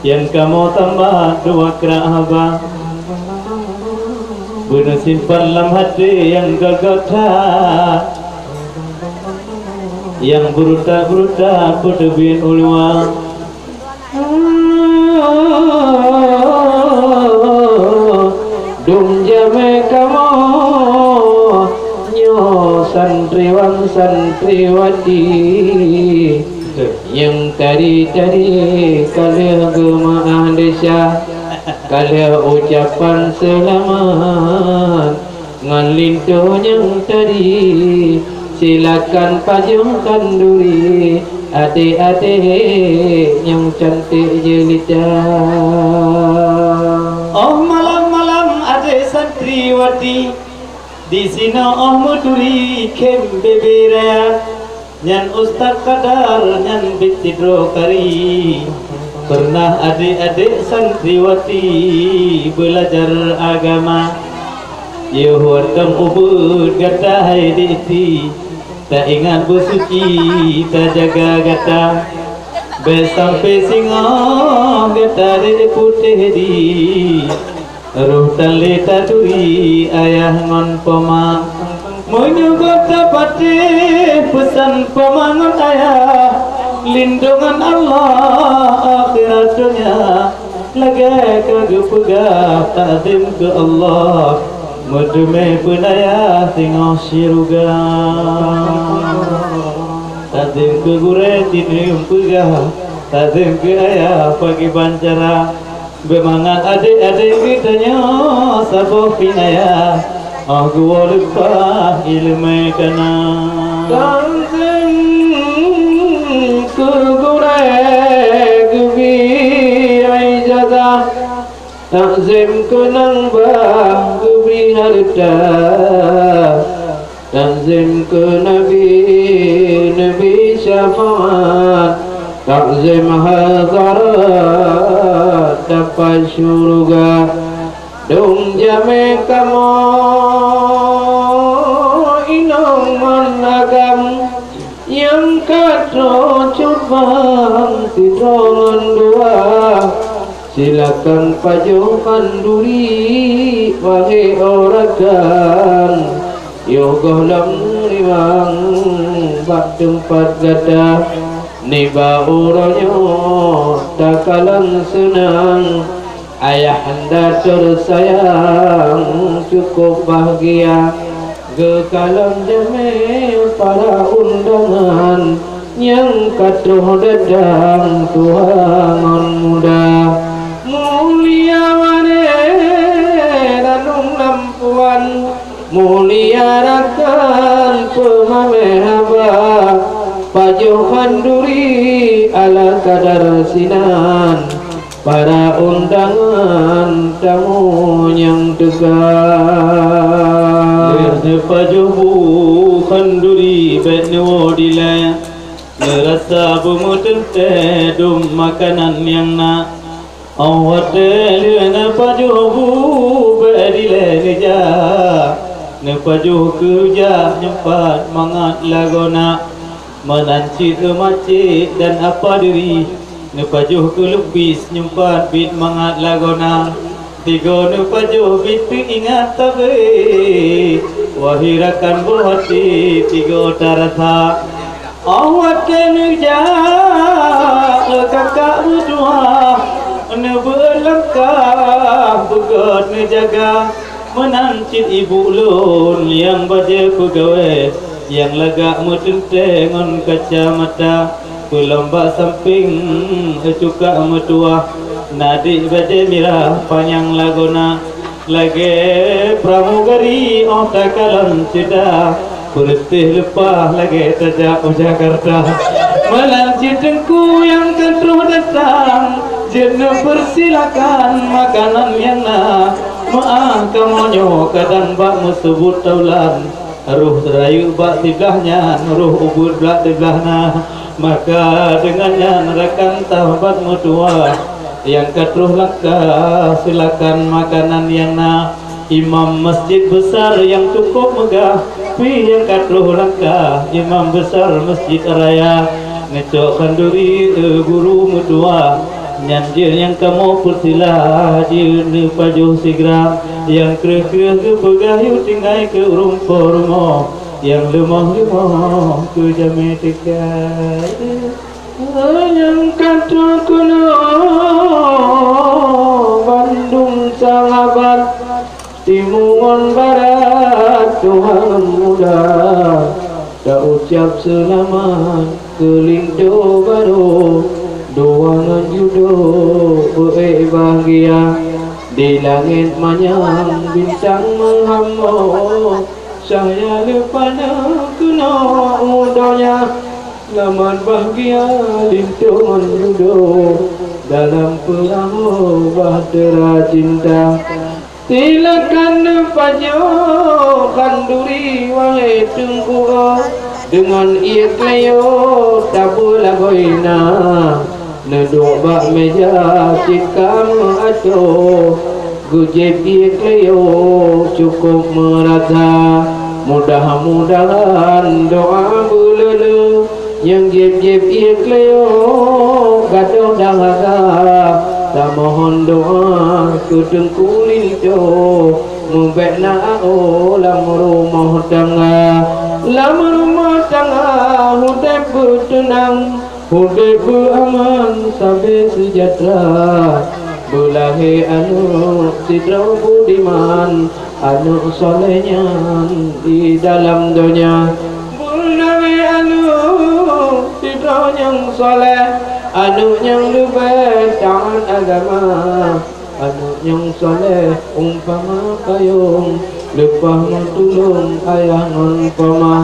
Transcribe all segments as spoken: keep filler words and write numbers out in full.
Nyang kamoe tamah dua krak haba, beuneusimpan lam até nyang gata-gata, nyang beuruta-beuruta peuteubiet u luwa. Dum jamé kamoe nyoe santriwan santriwati. Nyang tadi-tadi ka lheueh geumeu'ah desya, ka lheueh ucapan seulamat ngon linto nyang tadi. Silakan pajoh khanduri, adék-adék nyang cantik jeulita. Oh malam-malam adék santriwati, disinoe oh meuturi khém bebe raya. Nyan Ustaz Kadar, nyan biet sidroe kari. Peureunah adék-adék santriwati beulajar agama. Yoh watong ubeuet gata hai diti, taingat beusuci tajaga gata. Bék sampoe singoh gata dek putéh di. Roh tan lé taturi ayah ngon poma. Meunyoe gata patéh peusan poma ngon ayah, lindongan Allah akhirat donya. Lagée ka geupeugah takzim keu Allah, meuteumé peunayah singoh syeuruga. Takzim keu gurée tineueng peugah, takzim keu ayah pakriban cara. Beumangat adék-adék geutanyoe saboh pinaya, óh geuwoe leupah iéleumé kana. Takzim keu gurée geubi ijazah, takzim keu nang bah geubi hareuta. Takzim keu Nabi, Nabi syafaat, takzim hadarat dapat syuruga. Dong jamé kamoe inong ngon agam, nyang ka troh cubang sidroe ngon dua. Silakan pajoh khanduri, wahé rakan. Yoh gohlom riwang bak teumpat gata. Nibak uroe nyoe takalon seunang. Ayahanda teusayang cukup bahgia. Geukalon jamé para undangan nyang ka troh datang tuha ngon muda. Mulia waréh ranum lampuan, mulia rakan peumamé haba, pajoh khanduri ala kadar sinan. Para undangan tamu nyang teuka. Lheueh neupajoh bu khanduri bék neuwoe dilée, neurasa beumeuteuntée dum makanan nyang na. Óh watée lheueh neupajoh bu bék dilée neujak, neupajoh keu rujak nyumpat mangat lagoe na. Meunan cit macet dan apa diri, neupajoh keu lupis nyumpat biet mangat lagoe na. Tigoe neupajoh biet teuingat tabé, wahé rakan boh até tigoe tarasa. Óh watée neujak kakak meutuwah, neubeuet langkah beugét neujaga. Meunan cit ibu lôn nyang bajée peugawée, nyang lagak meuteuntée ngon kacamata, peulom bak sampéng cuka meutuwah, na diek bajée mirah panyang lagoe na. Lagée pramugari óh takalon ceudah, beureutéh leupah lagée tajak u Jakarta. Meunan cit teungku nyang ka troh datang, jeuet neupeusilakan makanan nyang na. Meuáh kamoe nyoe kadang bak meuseubut taulan, roh rayeuk bak siblah nyan, roh ubeuet bak siblah na. Maka deungon nyan rakan sahabat meutuwah, nyang ka troh langkah silakan makanan nyang na. Imam masjid besar nyang cukup meugah, pih nyang ka troh langkah imam besar masjid raya. Neucok khanduri, eh, guru meutuwah. Nyan jeuet nyang kamoe peusilah jeuet neupajoh sigra, nyang kreueh-kreueh geupeugah yue tinggai keu ureuëng po rumoh, nyang leumoh-leumoh keu jamé teuka. Nyang ka trok keunoe bandum sahabat, timu ngon barat, tuha ngon muda, taucab seulamat keu linto barô, dua ngon judo beu-ék bahgia. Di langét manyang bintang meuhambo, cahya leupana keunoe u donya. Selamat bahgia linto ngon judo dalam peurahô bahtera cinta. Silakan neupajoh khanduri, wahé teungku, deungon ié kleue tabeulagoe na. Neuduek bak méja cit ka meuatoe, geujieb ié kleue cukôp meurata. Mudah-mudahan doa beuleuleue nyang jieb-jieb ié kleue gadôh dahaga. Tamohon doa keu teungku linto, meubék na aô lam rumoh tangga. Lam rumoh tangga udeb beuteunang, udeb beuaman, sabé seujahteura. Beulahé aneuëk sidroe budiman, aneuëk saleh nyan di dalam donya. Beulahé aneuëk sidroe nyang saleh, aneuëk nyang leubeh taát agama, aneuëk nyang saleh umpama payong, leupah meutulông ayah ngon pama.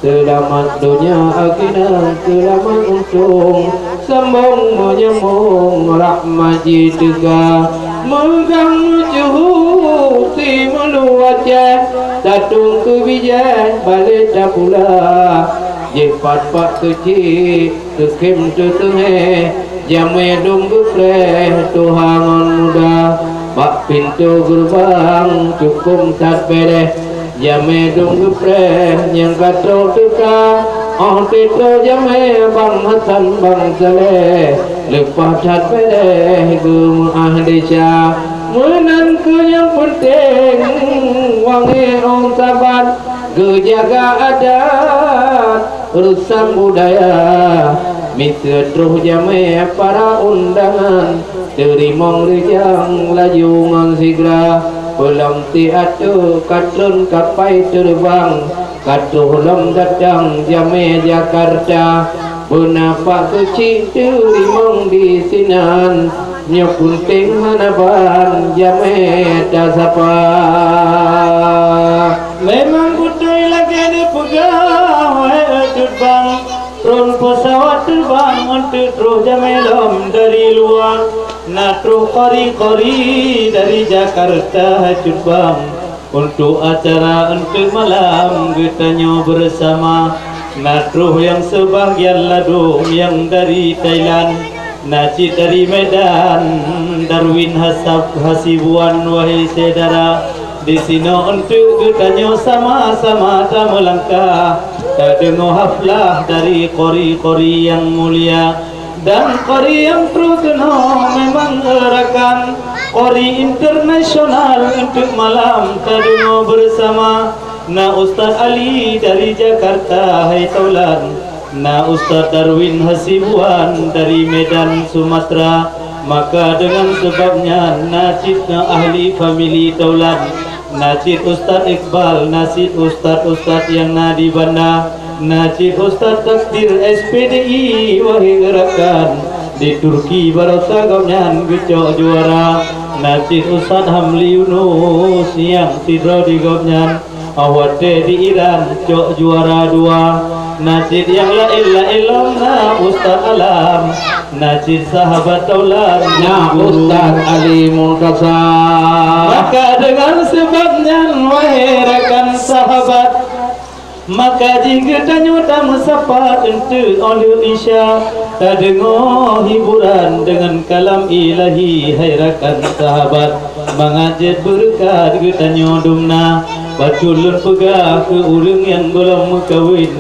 Seulamat donya akhirat, seulamat untông, sambông meunyambông rahmat jiteuka. Meugang meucuhu si meuluwa ceh, tatông keu bijéh balé tapula. Jipat pak keuchik, teukhém teuteunghé, jamé dong geupreh tuha ngon muda. Bak pintoe geureubang cukông that bédéh, jamé dong geupreh nyang ka trok teuka. Óh teutroe jamé Bang Hasan Bang Saleh, leupah that bédéh geumeuáh desya. Meunan kheueh nyang peunteng, wangée óh sabat, geujaga adat reusam budaya. Miseue troh jamé para undangan, teurimong reujang laju ngon sigra. Peulom siat teuk ka trôn kapai teureubang, ka troh lom datang jamé Jakarta. Beuna pak keuchik teurimong disinan, nyoe peunteng hana ban jamé tasapa. Memang beutôi lagée neupeugah, wahé Cut Bang, trôn peusawat teubang eunteuk troh jamé lom dari luwa. Na troh qori-qori dari Jakarta, hai Cut Bang, untuk acara eunteuk malam geutanyoe bersama. Na troh nyang seubahgian ladôm nyang dari Thailand. Na cit dari Medan, Darwin Hasab Hasibuan, wahé syedara. Disinoe eunteuk geutanyoe sama-sama tameulangkah, tadeungoe haflah dari qori-qori nyang mulia. Dan qori nyang troh keunoe memang rakan qori internasional, eunteuk malam tadeungoe bersama. Na Ustaz Ali dari Jakarta, hai Thailand. Na Ustaz Darwin Hasibuan dari Medan, Sumatera. Maka deungon sabab nyan, na cit na ahli famili Thailand, na cit Ustaz Iqbal, na cit ustaz-ustaz nyang na di Banda, na cit Ustaz Takdir S P D I, wahé rakan, di Turki baroesa gobnyan geucok juara. Na cit Ustaz Hamli Yunus nyang sidroe di gobnyan. Awate di Iran cok juara dua. Na cit nyang laén-laén lom, na Ustaz Alam, na cit sahabat Thailand, na guru Ustaz Ali Muntasar. Maka deungon sabab nyan, wahé rakan sahabat, maka jih geutanyoe tameusapat eunteuk óh lheueh Isya, tadeungoe hiburan deungon kalam Ilahi, hai rakan sahabat. Mangat jeuet beureukat geutanyoe dum na. Bacut lôn peugah keu ureuëng nyang gohlom meukawen,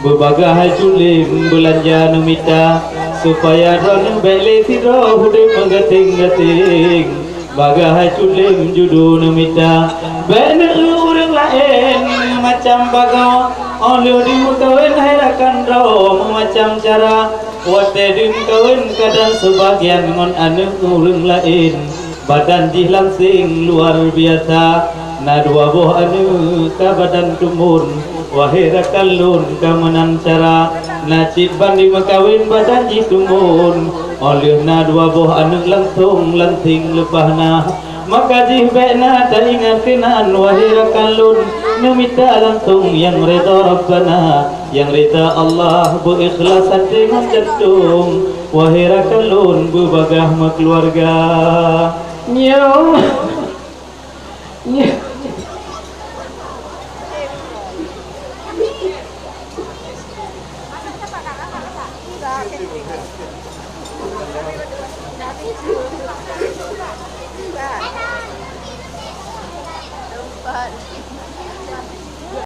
beubagaih hai julém beulanja neumita. Supaya droeneuh bék lé sidroe udeb meugaténg-gaténg, bagaih hai tulém judu neumita. Bék neueu ureuëng laén meumacam bagoe, óh lheueh dimeukawen hai rakan droe meumacam cara. Watée dimeukawen kadang seubagian ngon aneuëk ureuëng laén, badan jih langseng luar biasa. Na dua boh aneuëk ka badan tumbon, wahé rakan lôn, ka meunan cara. Na cit ban dimeukawen badan jih tumbon, óh lheueh na dua boh aneuëk langsong lansing leupah na. Maka jih bék na taingat keunan, wahé rakan lôn, neumita langsong nyang rida Rabbana, nyang rida Allah, beu-ikhlas até ngon jantong, wahé rakan lôn, beubagaih meukeuluwarga. Nyoe. Nyoe.